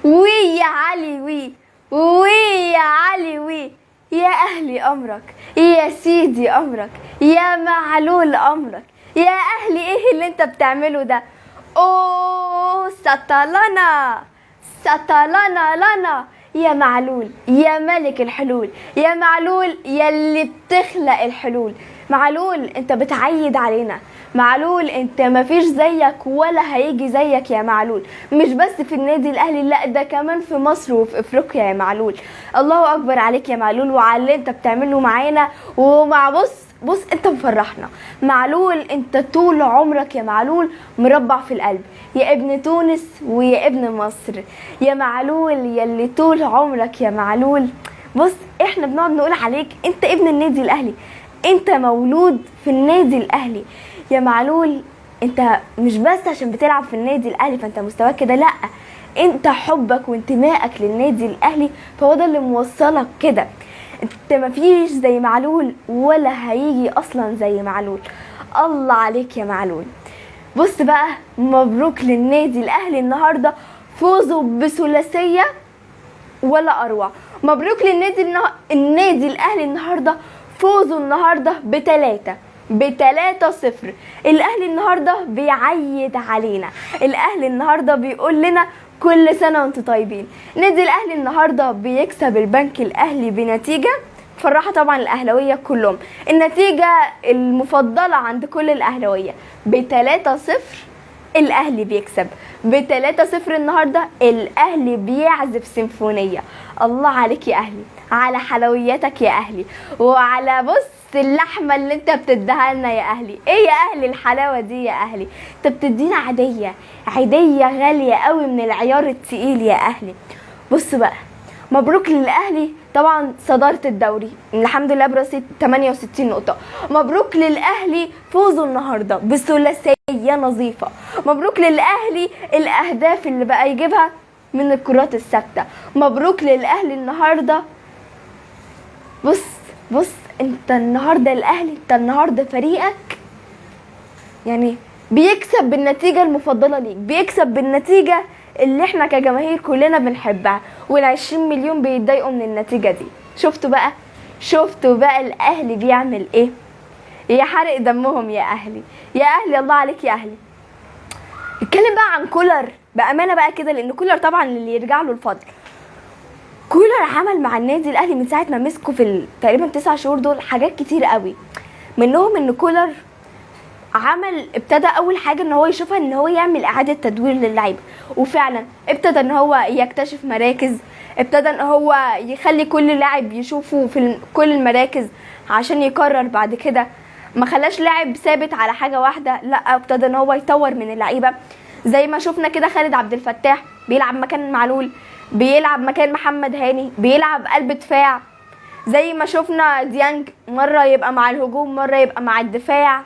وي يا علي وي، وي يا علي وي، يا اهلي امرك، يا سيدي امرك، يا معلول امرك، يا اهلي ايه اللي انت بتعمله ده؟ اوه سطلنا سطلنا لنا يا معلول، يا ملك الحلول، يا معلول يا اللي بتخلق الحلول. معلول انت بتعيد علينا، معلول انت مفيش زيك ولا هيجي زيك يا معلول، مش بس في النادي الاهلي، لا ده كمان في مصر وفي افريقيا يا معلول. الله اكبر عليك يا معلول وعلى اللي انت بتعمله معانا ومع بص انت مفرحنا معلول، انت طول عمرك يا معلول مربع في القلب، يا ابن تونس ويا ابن مصر يا معلول، يا اللي طول عمرك يا معلول. بص احنا بنقعد نقول عليك انت ابن النادي الاهلي، انت مولود في النادي الاهلي يا معلول، انت مش بس عشان بتلعب في النادي الاهلي فانت مستواك كده، لا انت حبك وانتمائك للنادي الاهلي فهو ده اللي موصلك كده. انت مفيش زي معلول ولا هيجي اصلا زي معلول. الله عليك يا معلول. بص بقى، مبروك للنادي الاهلي النهارده فوزوا بثلاثيه ولا اروع. مبروك للنادي النادي الاهلي النهارده فوزوا النهارده ب3-0. الاهلي النهارده بيعيد علينا، الاهلي النهارده بيقول لنا كل سنة وانتم طيبين. نادي الاهلي النهارده بيكسب البنك الاهلي بنتيجة فرحه طبعا الاهلاوية كلهم، النتيجة المفضلة عند كل الاهلاوية ب3-0. الاهلي بيكسب ب3-0 النهارده، الاهلي بيعزف سيمفونية. الله عليك يا اهلي، على حلوياتك يا اهلي، وعلى بص اللحمة اللي انت بتديها لنا يا اهلي. ايه يا اهلي الحلاوة دي يا اهلي؟ انت بتدينا عيديه، عيديه غالية قوي من العيار التقيل يا اهلي. بص بقى، مبروك للاهلي طبعا صدارة الدوري الحمد لله برصيد 68 نقطة. مبروك للاهلي فوزوا النهارده بثلاثيه نظيفة. مبروك للاهلي الاهداف اللي بقى يجيبها من الكرات الثابتة. مبروك للاهلي النهارده. بص بص انت النهارده الاهلي، انت النهارده فريقك يعني بيكسب بالنتيجة المفضلة ليك، بيكسب بالنتيجة اللي احنا كجماهير كلنا بنحبها، وال20 مليون بيتضايقوا من النتيجة دي. شفتوا بقى، شفتوا بقى الاهلي بيعمل ايه؟ يا حرق دمهم يا اهلي، يا اهلي الله عليك يا اهلي. نتكلم بقى عن كولر بامانه بقى كده، لان كولر طبعا اللي يرجع له الفضل. كولر عمل مع النادي الاهلي من ساعة ما مسكه في تقريبا 9 شهور دول حاجات كتير قوي، منهم ان كولر عمل ابتدى اول حاجة ان هو يشوفها ان هو يعمل اعاده تدوير للعيبة، وفعلا ابتدى ان هو يكتشف مراكز، ابتدى ان هو يخلي كل لاعب يشوفه في كل المراكز عشان يقرر بعد كده، ما خلاش لاعب ثابت على حاجة واحدة، لا ابتدى ان هو يطور من اللعيبة. زي ما شفنا كده خالد عبد الفتاح بيلعب مكان معلول، بيلعب مكان محمد هاني، بيلعب قلب دفاع. زي ما شفنا ديانج مرة يبقى مع الهجوم مرة يبقى مع الدفاع،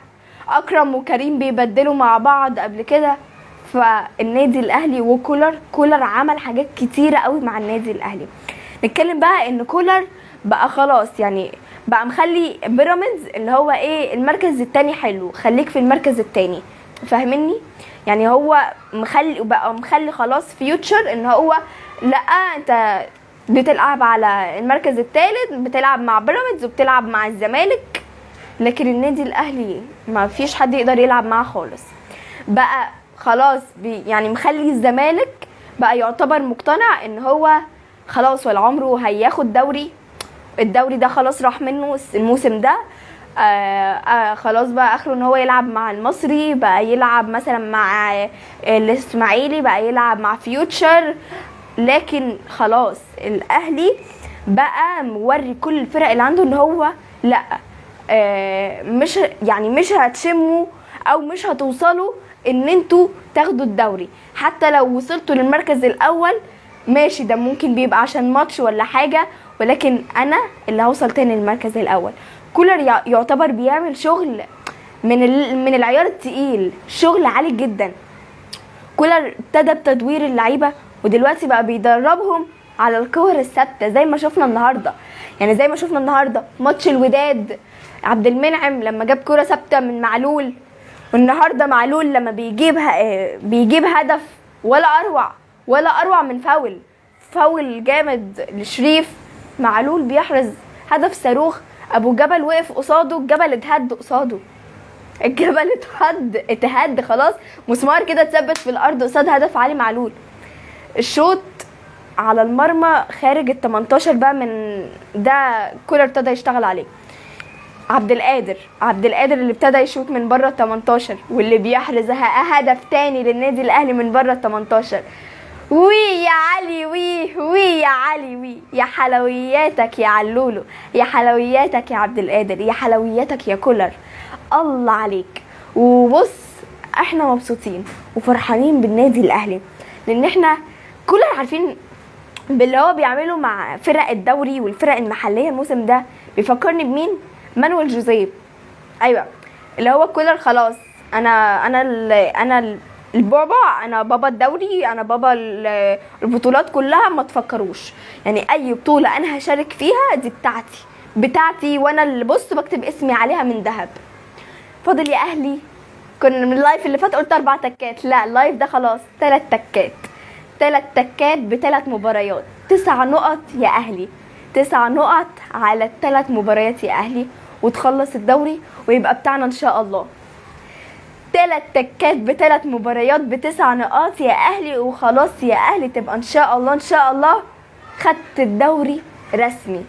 اكرم وكريم بيبدلوا مع بعض قبل كده. فالنادي الاهلي وكولر، كولر عمل حاجات كتيرة قوي مع النادي الاهلي. نتكلم بقى ان كولر بقى خلاص يعني بقى مخلي بيراميدز اللي هو ايه المركز التاني حلو، خليك في المركز التاني، فاهمني؟ يعني هو مخلي بقى مخلي خلاص فيوتشر ان هو لا انت بتلعب على المركز الثالث، بتلعب مع بيراميدز وبتلعب مع الزمالك، لكن النادي الاهلي ما فيش حد يقدر يلعب معاه خالص. بقى خلاص يعني مخلي الزمالك بقى يعتبر مقتنع ان هو خلاص ولا عمره هياخد دوري، الدوري ده خلاص راح منه الموسم ده، خلاص بقى اخره ان هو يلعب مع المصري، بقى يلعب مثلا مع الاسماعيلي، بقى يلعب مع فيوتشر، لكن خلاص الاهلي بقى موري كل الفرق اللي عنده ان هو لا مش يعني مش هتشموا او مش هتوصلوا ان انتوا تاخدوا الدوري، حتى لو وصلتوا للمركز الاول ماشي، ده ممكن بيبقى عشان ماتش ولا حاجة، ولكن انا اللي هوصل تاني للمركز الاول. كولر يعتبر بيعمل شغل من العيار التقيل، شغل عالي جدا. كولر ابتدى بتدوير اللعيبة ودلوقتي بقى بيدربهم على الكور الثابتة زي ما شفنا النهارده، يعني زي ما شفنا النهارده ماتش الوداد عبد المنعم لما جاب كره ثابتة من معلول، والنهارده معلول لما بيجيب هدف ولا اروع، ولا اروع من فاول، فاول جامد لشريف معلول بيحرز هدف صاروخ. ابو جبل وقف قصاده، الجبل اتهد قصاده، الجبل اتهد خلاص، مسمار كده اتثبت في الارض قصاد هدف علي معلول. الشوط على المرمى خارج ال 18 بقى، من ده كولر ابتدى يشتغل عليه. عبد القادر اللي ابتدى يشوط من بره ال 18 واللي بيحرز هدف تاني للنادي الاهلي من بره ال 18. وي يا علي، وي وي يا علي، وي يا حلوياتك يا علولو، يا حلوياتك يا عبد القادر، يا حلوياتك يا كولر، الله عليك. وبص احنا مبسوطين وفرحانين بالنادي الاهلي، لان احنا كولر عارفين باللي هو بيعمله مع فرق الدوري والفرق المحلية الموسم ده. بيفكرني بمين؟ مانويل جوزيه. ايوه، اللي هو كولر خلاص، انا البابا، انا بابا الدوري، انا بابا البطولات كلها، ما تفكروش يعني اي بطوله انا هشارك فيها دي بتاعتي، وانا اللي بص بكتب اسمي عليها من ذهب. فاضل يا اهلي، كنا من ال live اللي فات قلت 4 تكات، لا ال live ده خلاص 3 تكات، 3 تكات ب3 مباريات، 9 نقط يا اهلي، 9 نقط على 3 مباريات يا اهلي، وتخلص الدوري ويبقى بتاعنا ان شاء الله. 3 تكات ب3 مباريات ب9 نقاط يا اهلي، وخلاص يا اهلي تبقى ان شاء الله ان شاء الله خدت الدوري رسمي.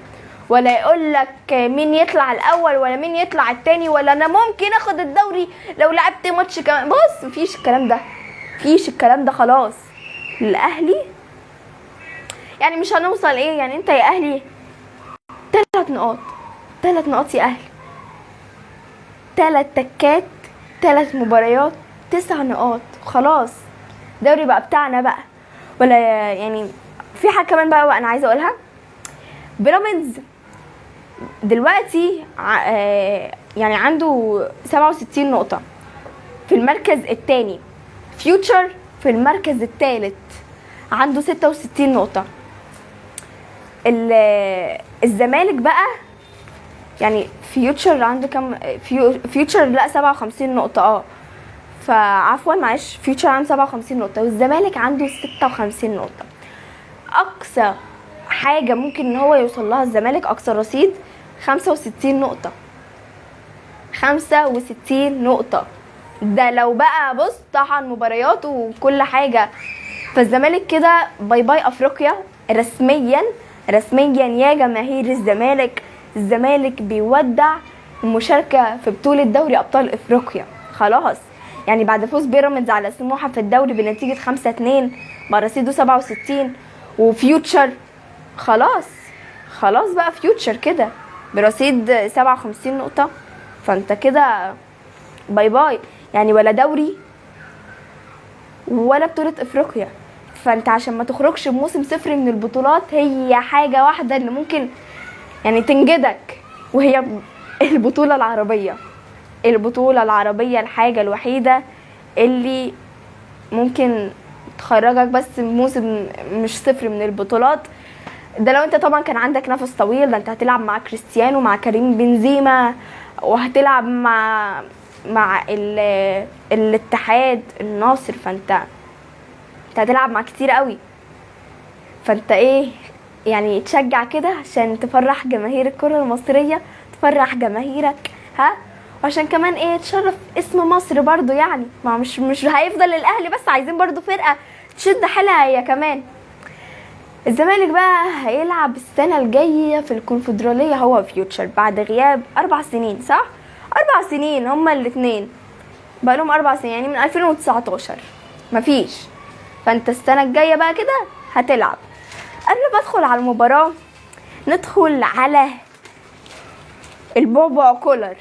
ولا يقول لك مين يطلع الاول ولا مين يطلع التاني، ولا انا ممكن اخد الدوري لو لعبت ماتش كمان. بص مفيش الكلام ده، مفيش الكلام ده خلاص. الاهلي يعني مش هنوصل ايه يعني، انت يا اهلي 3 نقاط، 3 نقاط يا اهلي، 3 تكات، 3 مباريات، 9 نقاط، خلاص دوري بقى بتاعنا بقى. ولا يعني في حاجة كمان بقى وانا عايزه اقولها، بيراميدز دلوقتي يعني عنده 67 نقطة في المركز الثاني، فيوتشر في المركز الثالث عنده 66 نقطة. الزمالك بقى يعني فيوتشر عنده كام؟ فيوتشر لا 57 نقطة، فعفوا معلش، فيوتشر عنده 57 نقطة والزمالك عنده 56 نقطة. اقصى حاجة ممكن ان هو يوصل لها الزمالك، اقصى رصيد 65 نقطة، 65 نقطة ده لو بقى بص طحن مباريات وكل حاجة. فالزمالك كده bye bye افريقيا رسميا، رسميا يا جماهير الزمالك، الزمالك بيودع المشاركة في بطولة دوري ابطال افريقيا خلاص. يعني بعد فوز بيراميدز على سموحة في الدوري بنتيجة 5-2 برصيده 67، وفيوتشر خلاص خلاص بقى فيوتشر كده برصيد 57 نقطة، فانت كده bye bye يعني، ولا دوري ولا بطولة افريقيا. فانت عشان ما تخرجش بموسم صفر من البطولات، هي حاجة واحدة اللي ممكن يعني تنجدك، وهي البطولة العربية. البطولة العربية الحاجة الوحيدة اللي ممكن تخرجك بس موسم مش صفر من البطولات ده، لو انت طبعا كان عندك نفس طويل. ده انت هتلعب مع كريستيانو، مع كريم بنزيما، وهتلعب مع الاتحاد الناصر، فانت هتلعب مع كتير قوي. فانت ايه يعني تشجع كده عشان تفرح جماهير الكرة المصرية، تفرح جماهيرك، ها، وعشان كمان ايه تشرف اسم مصر برضو. يعني ما مش هيفضل الاهلي بس، عايزين برضو فرقة تشد حيلها هي كمان. الزمالك بقى هيلعب السنة الجاية في الكونفدرالية هو فيوتشر بعد غياب 4 سنين، صح؟ 4 سنين هما الاتنين بقى لهم 4 سنين، يعني من 2019 مفيش. فانت السنة الجاية بقى كده هتلعب. قبل ما ادخل على المباراة ندخل على البابا كولر،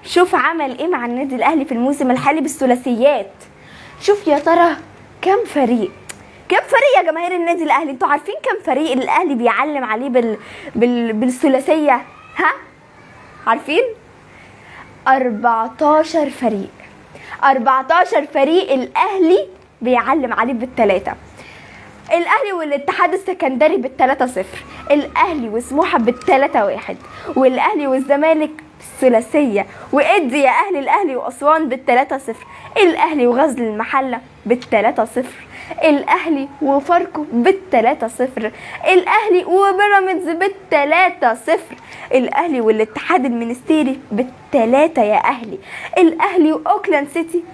شوف عمل ايه مع النادي الاهلي في الموسم الحالي بالثلاثيات. شوف يا ترى كم فريق، كم فريق يا جماهير النادي الاهلي؟ انتوا عارفين كم فريق الاهلي بيعلم عليه بالثلاثيه؟ ها عارفين؟ 14 فريق، 14 فريق الاهلي بيعلم عليه بالثلاثة. الاهلي والاتحاد السكندري بال3-0، الاهلي وسموحه بال3-1، والاهلي والزمالك الثلاثية. وادي يا اهلي الاهلي واسوان بال3-0، الاهلي وغزل المحلة بال3-0، الاهلي وفاركو بال3-0، الاهلي وبيراميدز بال3-0، الاهلي والاتحاد المنستيري بال3 يا اهلي، الاهلي واوكلاند سيتي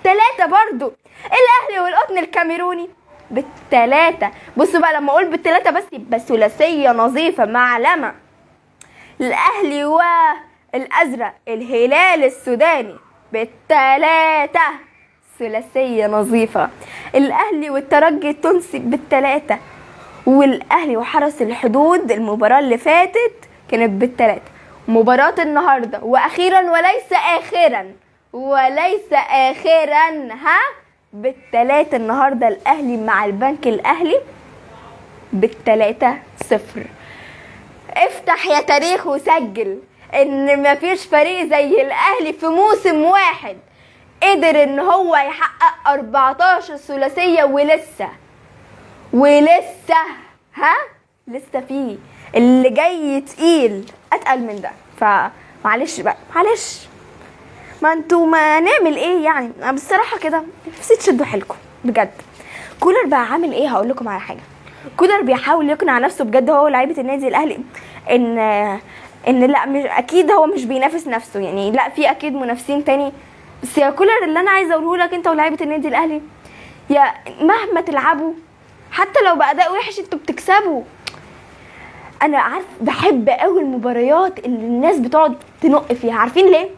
3 برضو، الاهلي والقطن الكاميروني بال3. بصوا بقى لما اقول بال3 بس يبقى ثلاثية نظيفة معلمه. الاهلي والازرق الهلال السوداني بال3، ثلاثية نظيفة. الاهلي والترجي التونسي بال3، والاهلي وحرس الحدود المباراة اللي فاتت كانت بال3. مباراة النهارده واخيرا وليس اخرا، وليس اخرا ها بال3 النهارده الاهلي مع البنك الاهلي بال3-0. افتح يا تاريخ وسجل ان مفيش فريق زي الاهلي في موسم واحد قدر ان هو يحقق 14 ثلاثية، ولسه ها لسه فيه اللي جاي تقيل اتقل من ده. فمعلش بقى، معلش، ما انتوا ما نعمل ايه يعني. انا بصراحة كده نفسي تشدوا حيلكم بجد. كولر بقى عامل ايه؟ هقول لكم على حاجة. كولر بيحاول يقنع نفسه بجد هو ولاعيبه النادي الاهلي ان لا، مش اكيد هو مش بينافس نفسه يعني، لا في اكيد منافسين تاني. بس يا كولر اللي انا عايزه اقوله لك انت ولاعيبه النادي الاهلي، يا مهما تلعبوا حتى لو باداء وحش انتوا بتكسبوا. انا عارف بحب قوي المباريات اللي الناس بتقعد تنق فيها، عارفين ليه؟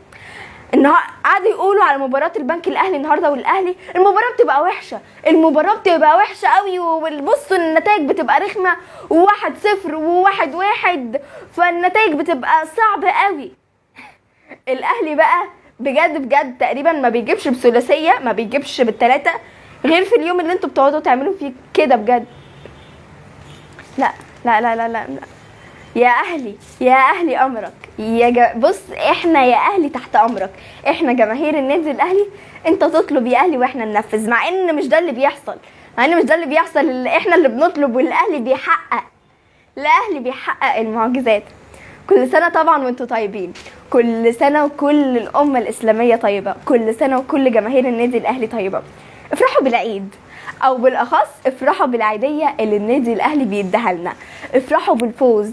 النهار قعدوا يقولوا على مباراة البنك الاهلي النهارده والاهلي المباراة بتبقى وحشة، المباراة بتبقى وحشة قوي، وبصوا النتائج بتبقى رخمة، 1-0 و1-1، فالنتائج بتبقى صعبة قوي. الاهلي بقى بجد بجد تقريبا ما بيجيبش بثلاثيه، ما بيجيبش بالثلاثة غير في اليوم اللي انتوا بتقعدوا تعملوا فيه كده بجد. لا لا لا لا لا، لا. يا اهلي، يا اهلي امرك يا بص، احنا يا اهلي تحت امرك، احنا جماهير النادي الاهلي، انت تطلب يا اهلي واحنا ننفذ. مع ان مش ده اللي بيحصل، مع ان مش ده اللي بيحصل، اللي احنا اللي بنطلب والاهلي بيحقق. الاهلي بيحقق المعجزات. كل سنة طبعا وانتوا طيبين، كل سنة وكل الامة الاسلامية طيبة، كل سنة وكل جماهير النادي الاهلي طيبة. افرحوا بالعيد، او بالاخص افرحوا بالعيديه اللي النادي الاهلي بيديها لنا، افرحوا بالفوز،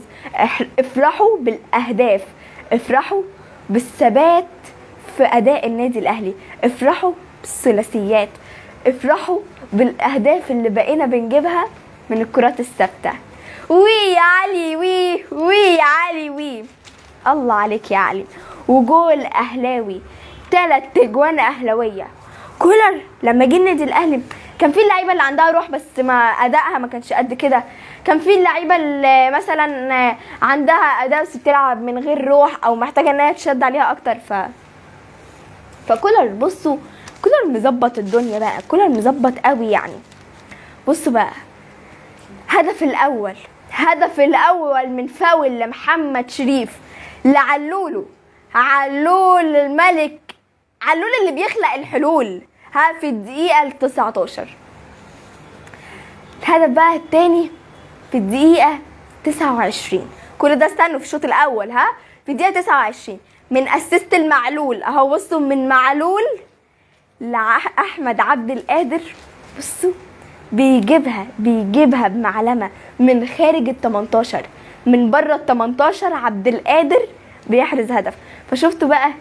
افرحوا بالاهداف، افرحوا بالثبات في اداء النادي الاهلي، افرحوا بالثلاثيات، افرحوا بالاهداف اللي بقينا بنجيبها من الكرات الثابتة. وي يا علي، وي وي يا علي، وي الله عليك يا علي. وجول اهلاوي، 3 اجوان اهلاويه. كولر لما جه النادي الاهلي كان في اللعيبة اللي عندها روح بس ما ادائها ما كانش قد كده، كان في اللعيبة اللي مثلا عندها اداء بس بتلعب من غير روح او محتاجه انها تشد عليها اكتر. فكولر بصوا، كولر مظبط الدنيا بقى، كولر مظبط قوي يعني. بصوا بقى، هدف الاول، هدف الاول من فاول لمحمد شريف لعلولو، علول الملك، علول اللي بيخلق الحلول، ها في الدقيقة 19. الهدف بقى التاني في الدقيقة 29، كل ده استنوا في الشوط الأول، ها في الدقيقة 29 من assist المعلول، اهو بصوا من معلول لأحمد عبد القادر، بصوا بيجيبها، بيجيبها بمعلمة من خارج ال 18، من بره ال 18 عبد القادر بيحرز هدف. فشفتوا بقى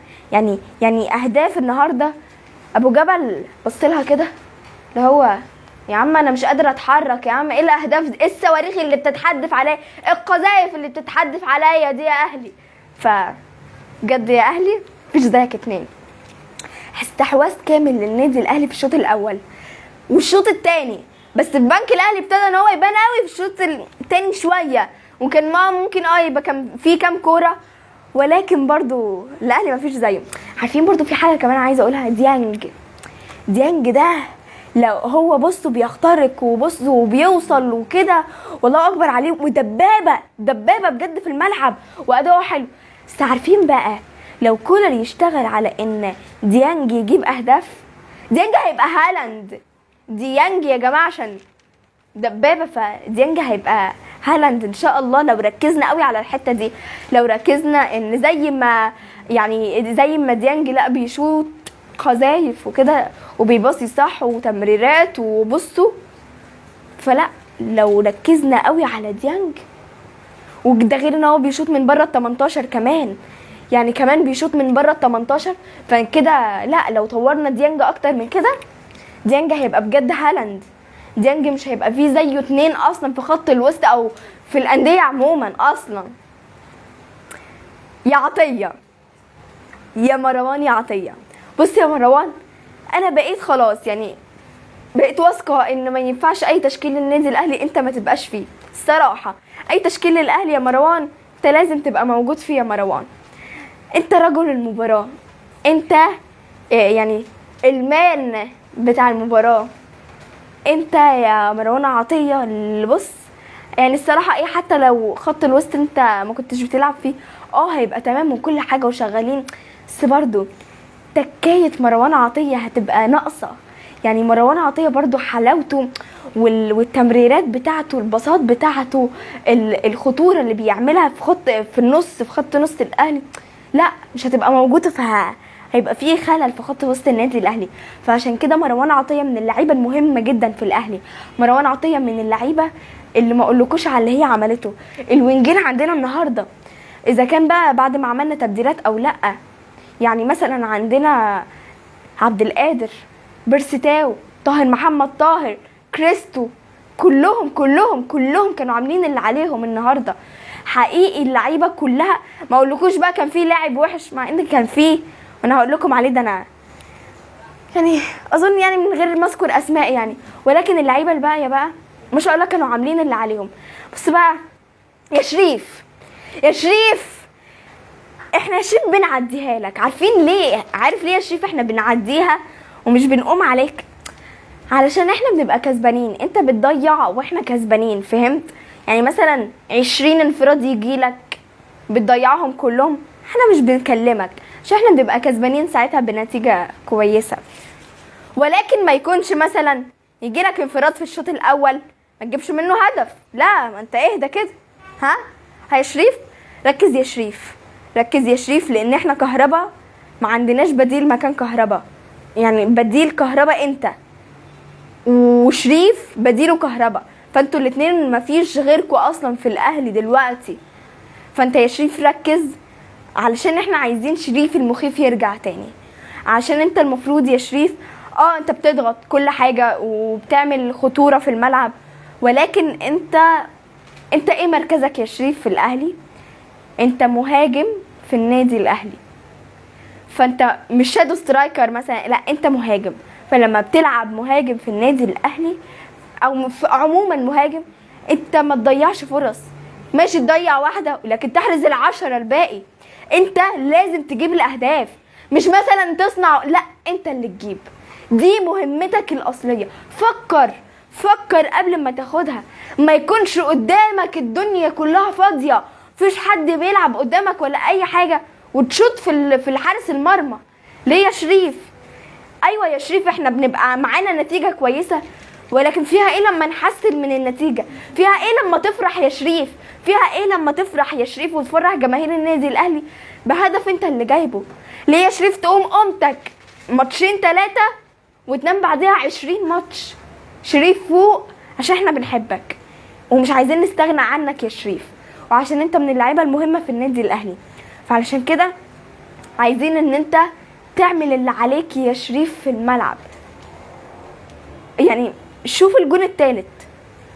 يعني اهداف النهارده. ابو جبل بص لها كده اللي هو يا عم انا مش قادر اتحرك يا عم، ايه الاهداف دي؟ ايه الصواريخ اللي بتتحدف عليا؟ القذايف اللي بتتحدف عليا دي يا اهلي؟ ف بجد يا اهلي مفيش زيك اتنين. استحواذ كامل للنادي الاهلي في الشوط الاول والشوط الثاني، بس البنك الاهلي ابتدى ان هو يبان قوي في الشوط الثاني شوية، وكان ما ممكن يبقى كان في كام كورة، ولكن برضو الاهلي مفيش زيه. عارفين برضو في حاجة كمان عايزه اقولها، ديانج ده لو هو بصوا بيخترق وبصوا وبيوصل وكده، والله اكبر عليه، ودبابه دبابة بجد في الملعب واداؤه حلو. بس عارفين بقى لو كولر يشتغل على ان ديانج يجيب اهداف، ديانج هيبقى هالاند. ديانج يا جماعة عشان دبابة، فديانج هيبقى هالاند ان شاء الله لو ركزنا قوي على الحتة دي، لو ركزنا ان زي ما يعني زي ما ديانج لا بيشوط قذايف وكده وبيباصي صح وتمريرات وبصوا، فلا لو ركزنا قوي على ديانج، وده غير ان هو بيشوط من بره ال 18 كمان، يعني كمان بيشوط من بره ال 18، فكده لا لو طورنا ديانج اكتر من كده ديانج هيبقى بجد هالاند. ديانج مش هيبقى فيه زيه 2 اصلا في خط الوسط او في الاندية عموما اصلا. يا عطية، يا مروان، يا عطية، بص يا مروان، انا بقيت خلاص يعني بقيت واثقة ان ما ينفعش اي تشكيل للنادي الاهلي انت ما تبقاش فيه. الصراحة اي تشكيل للاهلي يا مروان انت لازم تبقى موجود فيه يا مروان. انت رجل المباراة، انت يعني المان بتاع المباراة، انت يا مروان عطية اللي بص يعني الصراحة ايه، حتى لو خط الوسط انت ما كنتش بتلعب فيه هيبقى تمام وكل حاجة وشغالين، بس برضو تكاية مروان عطية هتبقى ناقصة. يعني مروان عطية برضو حلاوته والتمريرات بتاعته، الباصات بتاعته، الخطورة اللي بيعملها في خط في النص، في خط نص الأهلي، لا مش هتبقى موجودة، فهيبقى فيه خلل في خط وسط النادي الأهلي. فعشان كده مروان عطية من اللعيبة المهمة جدا في الأهلي. مروان عطية من اللعيبة اللي ما اقولكوش على اللي هي عملته. الوينجين عندنا النهاردة إذا كان بقى بعد ما عملنا تبديلات أو لأ، يعني مثلا عندنا عبد القادر، بيرسي تاو، طاهر محمد طاهر، كريستو، كلهم كلهم كلهم كانوا عاملين اللي عليهم النهارده. حقيقي اللعيبة كلها، ما اقولكوش بقى كان في لاعب وحش، مع ان كان فيه، وانا هقول لكم عليه ده، انا يعني اظن يعني من غير ما اذكر اسماء يعني، ولكن اللعيبة الباقية بقى ما شاء الله كانوا عاملين اللي عليهم. بس بقى يا شريف، يا شريف، احنا يا شريف بنعديها لك، عارفين ليه؟ عارف ليه يا شريف احنا بنعديها ومش بنقوم عليك؟ علشان احنا بنبقى كسبانين، انت بتضيع واحنا كسبانين، فهمت؟ يعني مثلا 20 انفراد يجيلك بتضيعهم كلهم، احنا مش بنكلمك عشان احنا بنبقى كسبانين ساعتها بنتيجة كويسة. ولكن ما يكونش مثلا يجيلك انفراد في الشوط الاول ما تجيبش منه هدف، لا ما انت اهدى كده. ها يا شريف، ركز يا شريف، ركز يا شريف، لان احنا كهربا ما عندناش بديل مكان كهربا، يعني بديل كهربا انت وشريف بديله كهربا، فانتوا الاتنين مفيش غيركوا اصلا في الاهلي دلوقتي. فانت يا شريف ركز، علشان احنا عايزين شريف المخيف يرجع تاني، عشان انت المفروض يا شريف انت بتضغط كل حاجة وبتعمل خطورة في الملعب، ولكن انت ايه مركزك يا شريف في الاهلي؟ انت مهاجم في النادي الاهلي، فانت مش shadow striker مثلا، لا انت مهاجم. فلما بتلعب مهاجم في النادي الاهلي او عموما مهاجم، انت ما تضيعش فرص، ماشي تضيع واحدة ولكن تحرز ال10 الباقي. انت لازم تجيب الاهداف، مش مثلا تصنع، لا انت اللي تجيب، دي مهمتك الاصلية. فكر، فكر قبل ما تاخدها، ما يكونش قدامك الدنيا كلها فاضية، مفيش حد بيلعب قدامك ولا اي حاجة، وتشوط في الحارس المرمى. ليه يا شريف؟ ايوه يا شريف احنا بنبقى معانا نتيجة كويسة، ولكن فيها ايه لما نحسن من النتيجة؟ فيها ايه لما تفرح يا شريف؟ فيها ايه لما تفرح يا شريف وتفرح جماهير النادي الاهلي بهدف انت اللي جايبه؟ ليه يا شريف تقوم قومتك ماتشين 3 وتنام بعديها 20 ماتش؟ شريف فوق، عشان احنا بنحبك ومش عايزين نستغنى عنك يا شريف، وعشان انت من اللعيبة المهمة في النادي الاهلي. فعلشان كده عايزين ان انت تعمل اللي عليك يا شريف في الملعب. يعني شوف الجون الثالث،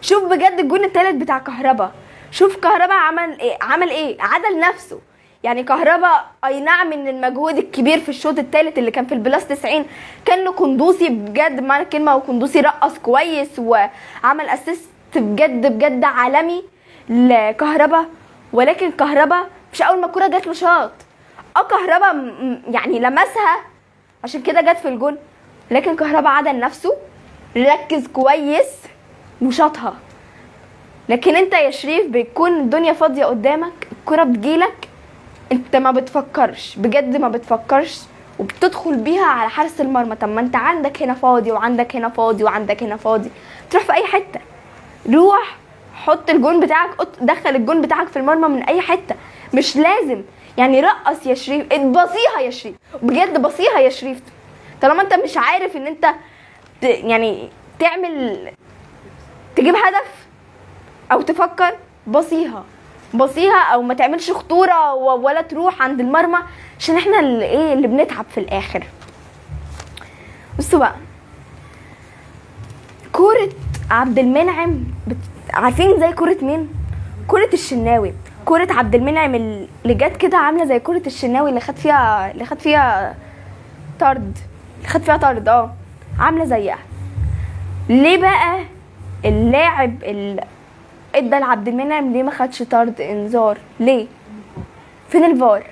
شوف بجد الجون الثالث بتاع كهربا، شوف كهربا عمل ايه، عمل ايه، عدل نفسه. يعني كهربا اي نعم ان المجهود الكبير في الشوط الثالث اللي كان في ال plus 90 كان له قندوسي بجد معنى الكلمة، وقندوسي رقص كويس وعمل assist بجد بجد عالمي لكهربا، ولكن كهربا مش اول ما الكره جات له شاط، كهربا يعني لمسها عشان كده جت في الجون، لكن كهربا عدل نفسه، ركز كويس وشاطها. لكن انت يا شريف بيكون الدنيا فاضية قدامك، الكره بتجيلك، انت ما بتفكرش بجد، ما بتفكرش وبتدخل بيها على حارس المرمى. طب ما انت عندك هنا فاضي وعندك هنا فاضي وعندك هنا فاضي، تروح في اي حتة، روح حط الجون بتاعك، دخل الجون بتاعك في المرمى من اي حتة، مش لازم يعني. رقص يا شريف، اتبصيها يا شريف، بجد بصيها يا شريف. طالما انت مش عارف ان انت يعني تعمل تجيب هدف او تفكر، بصيها بصيها، او ما تعملش خطورة ولا تروح عند المرمى، عشان احنا اللي ايه اللي بنتعب في الاخر. بصوا بقى كورة عبد المنعم عارفين زي كورة مين؟ كورة الشناوي. كورة عبد المنعم اللي جت كده عامله زي كورة الشناوي اللي خد فيها، اللي خد فيها طرد، اللي خد فيها طرد، عامله زيها. ليه بقى اللاعب اللي ادى لعبد المنعم ليه ما خدش طرد انذار؟ ليه؟ فين الفار؟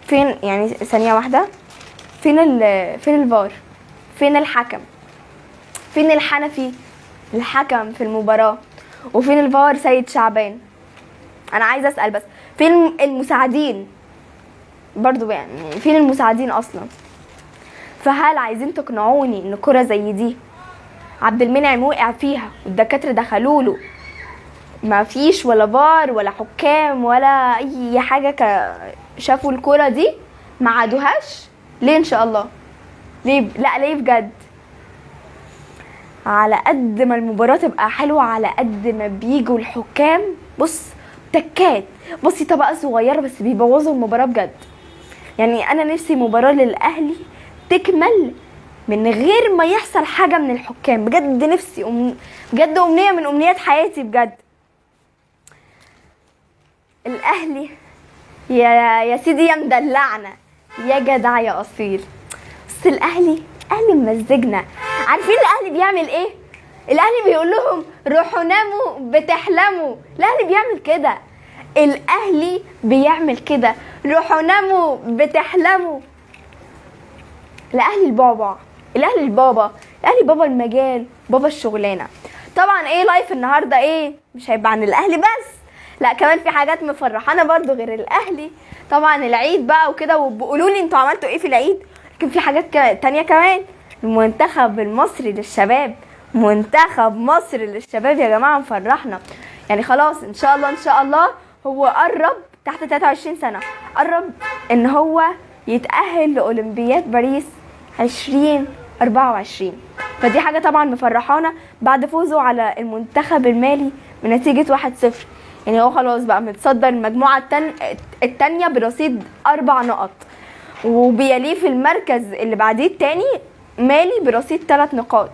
فين يعني؟ ثانية واحدة، فين فين الفار؟ فين الحكم؟ فين الحنفي الحكم في المباراة؟ وفين الفار سيد شعبان؟ انا عايزه اسال بس، فين المساعدين برضو؟ يعني فين المساعدين اصلا؟ فهل عايزين تقنعوني ان كرة زي دي عبد المنعم وقع فيها والدكاتره دخلوا له، ما فيش ولا فار ولا حكام ولا اي حاجة شافوا الكرة دي ما عادوهاش؟ ليه ان شاء الله؟ ليه؟ لا ليه بجد؟ على قد ما المباراة تبقى حلوة، على قد ما بيجوا الحكام بص تكات بسيطة بقى صغيرة، بس بيبوظوا المباراة بجد. يعني انا نفسي مباراة للاهلي تكمل من غير ما يحصل حاجة من الحكام بجد، نفسي بجد امنية من امنيات حياتي بجد. الاهلي يا سيدي يا مدلعنا يا جدع يا اصيل، بس الاهلي الاهلي ممزجنا. عارفين الاهلي بيعمل ايه؟ الاهلي بيقول لهم روحوا ناموا بتحلموا. الاهلي بيعمل كده، الاهلي بيعمل كده، روحوا ناموا بتحلموا. الاهلي البابا، الاهلي البابا، الاهلي بابا المجال، بابا الشغلانة. طبعا ايه لايف النهارده ايه؟ مش هيبقى عن الاهلي بس، لا كمان في حاجات مفرحانه برضو غير الاهلي. طبعا العيد بقى وكده، وبقولوا لي انتوا عملتوا ايه في العيد. لكن في حاجات تانية كمان. المنتخب المصري للشباب، منتخب مصر للشباب يا جماعة مفرحنا يعني. خلاص ان شاء الله ان شاء الله هو قرب تحت 23 سنة، قرب ان هو يتاهل لاولمبياد باريس 2024. فدي حاجة طبعا مفرحانا بعد فوزه على المنتخب المالي بنتيجة 1-0. يعني هو خلاص بقى متصدر المجموعة الثانية برصيد 4 نقط، وبيليه في المركز اللي بعديه الثاني مالي برصيد 3 نقاط.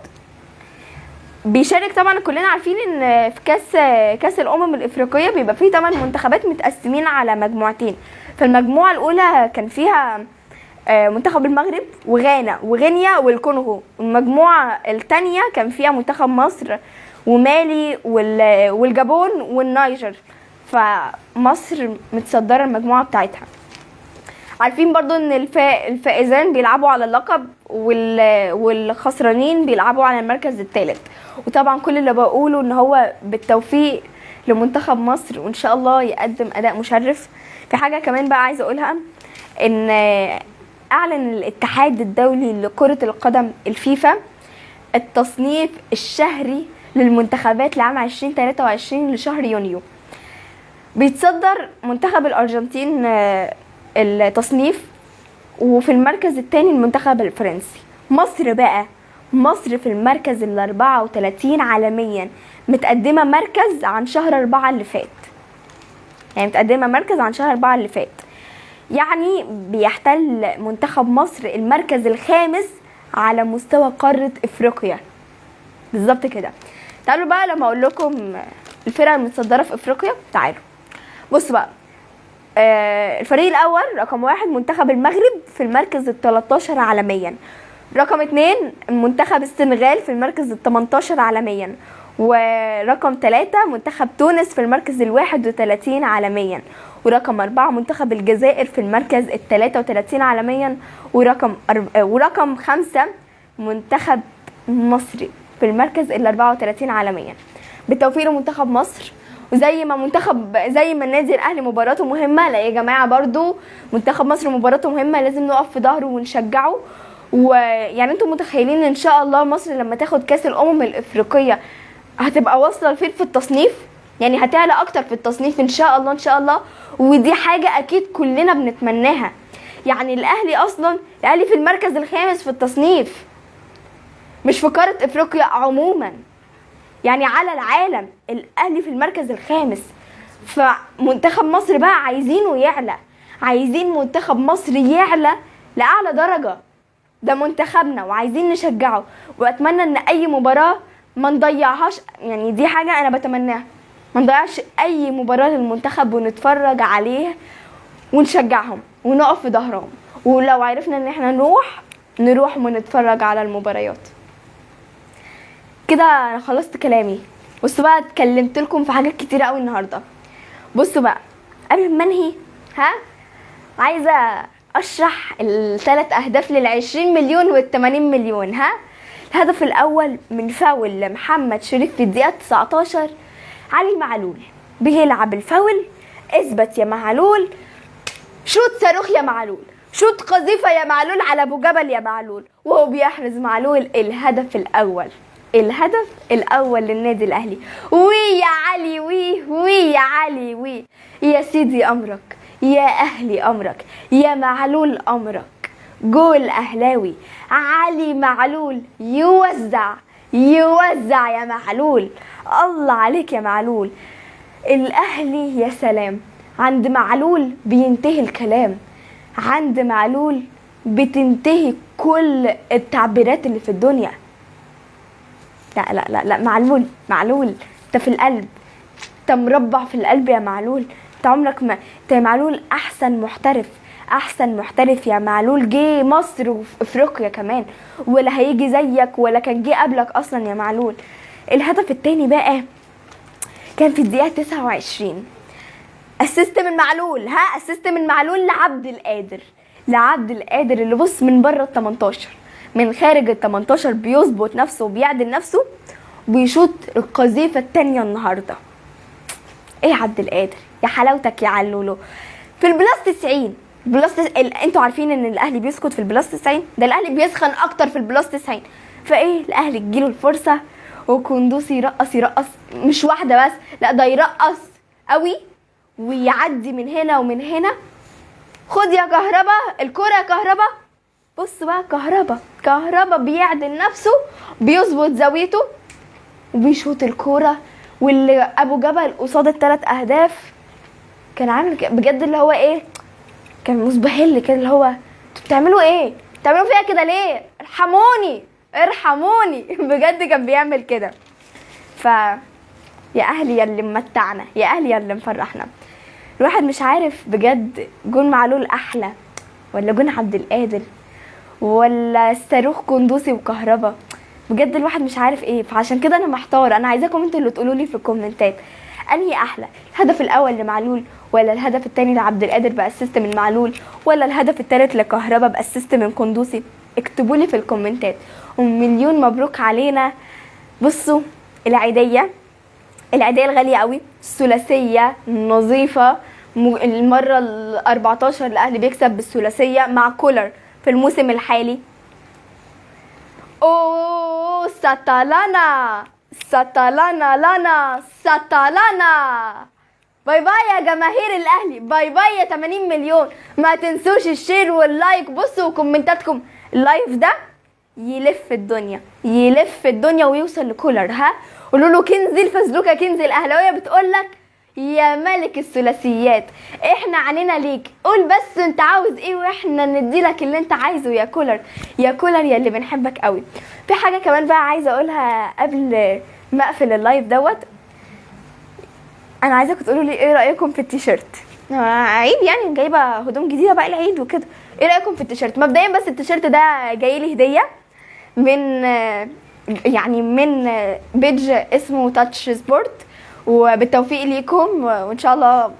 بيشارك طبعا، كلنا عارفين ان في كاس الامم الافريقية بيبقى فيه 8 منتخبات متقسمين على مجموعتين. فالمجموعه الاولى كان فيها منتخب المغرب وغانا وغينيا والكونغو. المجموعة الثانية كان فيها منتخب مصر ومالي والجابون والنيجر. فمصر متصدره المجموعة بتاعتها. عارفين برضو ان الفائزين بيلعبوا على اللقب والخسرانين بيلعبوا على المركز الثالث. وطبعا كل اللي بقوله ان هو بالتوفيق لمنتخب مصر، وان شاء الله يقدم اداء مشرف. في حاجة كمان بقى عايزه اقولها، ان اعلن الاتحاد الدولي لكرة القدم الفيفا التصنيف الشهري للمنتخبات لعام 2023 لشهر يونيو. بيتصدر منتخب الارجنتين التصنيف، وفي المركز الثاني المنتخب الفرنسي. مصر بقى، مصر في المركز 34 عالميا، متقدمة مركز عن شهر 4 اللي فات. يعني متقدمة مركز عن شهر 4 اللي فات. يعني بيحتل منتخب مصر المركز الخامس على مستوى قارة افريقيا بالظبط كده. تعالوا بقى لما اقول لكم الفرق المتصدرة في افريقيا. تعالوا بصوا بقى، الفريق الاول رقم 1 منتخب المغرب في المركز 13 عالميا. رقم 2 منتخب السنغال في المركز 18 عالميا. ورقم 3 منتخب تونس في المركز 31 عالميا. ورقم 4 منتخب الجزائر في المركز 33 عالميا. ورقم 5 منتخب مصري في المركز 34 عالميا. بالتوفيق لمنتخب مصر. وزي ما منتخب، زي ما النادي الاهلي مباراته مهمة، لا يا جماعة برضو منتخب مصر مباراته مهمة، لازم نقف في ظهره ونشجعه. ويعني انتم متخيلين ان شاء الله مصر لما تاخد كاس الامم الافريقية هتبقى واصله لفين في التصنيف؟ يعني هتعلى اكتر في التصنيف ان شاء الله ان شاء الله، ودي حاجة اكيد كلنا بنتمناها. يعني الاهلي اصلا، الاهلي في المركز الخامس في التصنيف، مش في قارة افريقيا عموما، يعني على العالم الاهلي في المركز الخامس. فمنتخب مصر بقى عايزينه يعلى، عايزين منتخب مصر يعلى لاعلى درجه، ده منتخبنا وعايزين نشجعه، واتمنى ان اي مباراة ما نضيعهاش، يعني دي حاجة انا بتمناها، ما نضيعش اي مباراة للمنتخب ونتفرج عليه ونشجعهم ونقف في ظهرهم، ولو عرفنا ان احنا نروح ونتفرج على المباريات. كده انا خلصت كلامي. بصوا بقى اتكلمت لكم في حاجات كتيرة قوي النهارده. بصوا بقى قبل ما انهي، عايزه اشرح الثلاث اهداف لل20 مليون وال80 مليون. الهدف الاول من فاول لمحمد شريف في الدقيقة 19، علي معلول بيلعب الفاول، اثبت يا معلول، شوط صاروخ يا معلول، شوط قذيفه يا معلول على ابو جبل يا معلول، وهو بيحرز معلول الهدف الاول، الهدف الاول للنادي الاهلي. وي يا علي، وي وي يا علي، وي يا سيدي امرك، يا اهلي امرك، يا معلول امرك. جول اهلاوي، علي معلول يوزع يوزع يا معلول، الله عليك يا معلول. الاهلي يا سلام، عند معلول بينتهي الكلام، عند معلول بتنتهي كل التعبيرات اللي في الدنيا. لا لا لا لا، معلول معلول انت في القلب، انت مربع في القلب يا معلول، انت عمرك ما انت يا معلول احسن محترف، احسن محترف يا معلول، جه مصر وفي افريقيا كمان، ولا هيجي زيك ولا كان جه قبلك اصلا يا معلول. الهدف التاني بقى كان في الدقيقة 29، assist من معلول، assist من معلول لعبد القادر، لعبد القادر اللي بص من بره ال 18، من خارج ال 18 بيظبط نفسه وبيعدل نفسه وبيشوط القذيفه التانية النهارده. ايه يا عبد القادر، يا حلاوتك يا علولو. في ال plus 90، plus انتوا عارفين ان الاهلي بيسكت في ال plus 90، ده الاهلي بيسخن اكتر في ال plus 90. فايه الاهلي تجيله الفرصة وكندوسي يرقص يرقص، مش واحدة بس، لا ده يرقص قوي ويعدي من هنا ومن هنا. خد يا كهربا الكرة يا كهربا. بص بقى كهربا، كهربا بيعدل نفسه، بيظبط زاويته وبيشوط الكورة، واللي ابو جبل قصاد الثلاث اهداف كان عامل بجد اللي هو ايه، كان مزبهل كده، اللي هو انتوا بتعملوا ايه، بتعملوا فيها كده ليه، ارحموني ارحموني بجد كان بيعمل كده. ف يا اهلي يا اللي ممتعنا، يا اهلي يا اللي مفرحنا. الواحد مش عارف بجد جون معلول احلى ولا جون عبد القادر ولا الصاروخ قندوسي وكهربا، بجد الواحد مش عارف ايه. فعشان كده انا محتارة، انا عايزاكم انتوا اللي تقولوا لي في الكومنتات انهي احلى، الهدف الاول لمعلول ولا الهدف الثاني لعبد القادر ب assist من معلول ولا الهدف الثالث لكهربا ب assist من قندوسي؟ اكتبوا لي في الكومنتات. ومليون مبروك علينا. بصوا العيديه، العيديه الغالية قوي، الثلاثية النظيفة، المرة ال 14 الاهلي بيكسب بالثلاثيه مع كولر في الموسم الحالي. اوه ساتالانا ساتالانا لانا ساتالانا، bye bye يا جماهير الاهلي، bye bye يا 80 مليون. ما تنسوش ال share وال like، بصوا وكومنتاتكم. ال live ده يلف الدنيا، يلف الدنيا ويوصل لكولر. ها قولوا له كنزي الفزلوكه، كنزي الاهلاوية بتقول لك يا ملك الثلاثيات احنا عنينا ليك، قول بس انت عاوز ايه واحنا نديلك اللي انت عايزه يا كولر، يا كولر يا اللي بنحبك قوي. في حاجة كمان بقى عايزه اقولها قبل ما اقفل ال live دوت، انا عايزاكم تقولوا لي ايه رايكم في التيشيرت. عيد يعني، جايبه هدوم جديدة بقى العيد وكده، ايه رايكم في التيشيرت؟ مبدئيا بس التيشيرت ده جاي لي هديه من يعني من page اسمه Touch Sport، وبالتوفيق ليكم وان شاء الله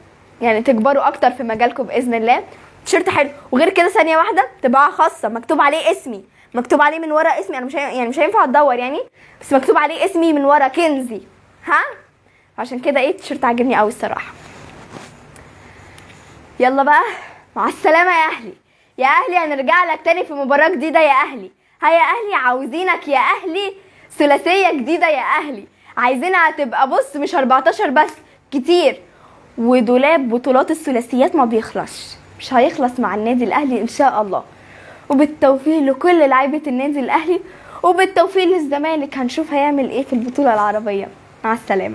يعني تكبروا اكتر في مجالكم باذن الله. تيشيرت حلو، وغير كده ثانية واحدة طباعه خاصة مكتوب عليه اسمي، مكتوب عليه من ورا اسمي، انا مش يعني مش هينفع اتدور يعني، بس مكتوب عليه اسمي من ورا كنزي. ها عشان كده ايه التيشيرت عاجبني قوي الصراحة. يلا بقى مع السلامة يا اهلي، يا اهلي هنرجع لك تاني في مباراة جديدة يا اهلي. ها يا اهلي عاوزينك يا اهلي، ثلاثية جديدة يا اهلي، عايزينها تبقى بص مش 14 بس، كتير، ودولاب بطولات الثلاثيات ما بيخلصش، مش هيخلص مع النادي الاهلي ان شاء الله. وبالتوفيق لكل لعيبة النادي الاهلي، وبالتوفيق للزمالك، هنشوف هيعمل ايه في البطولة العربية. مع السلامة.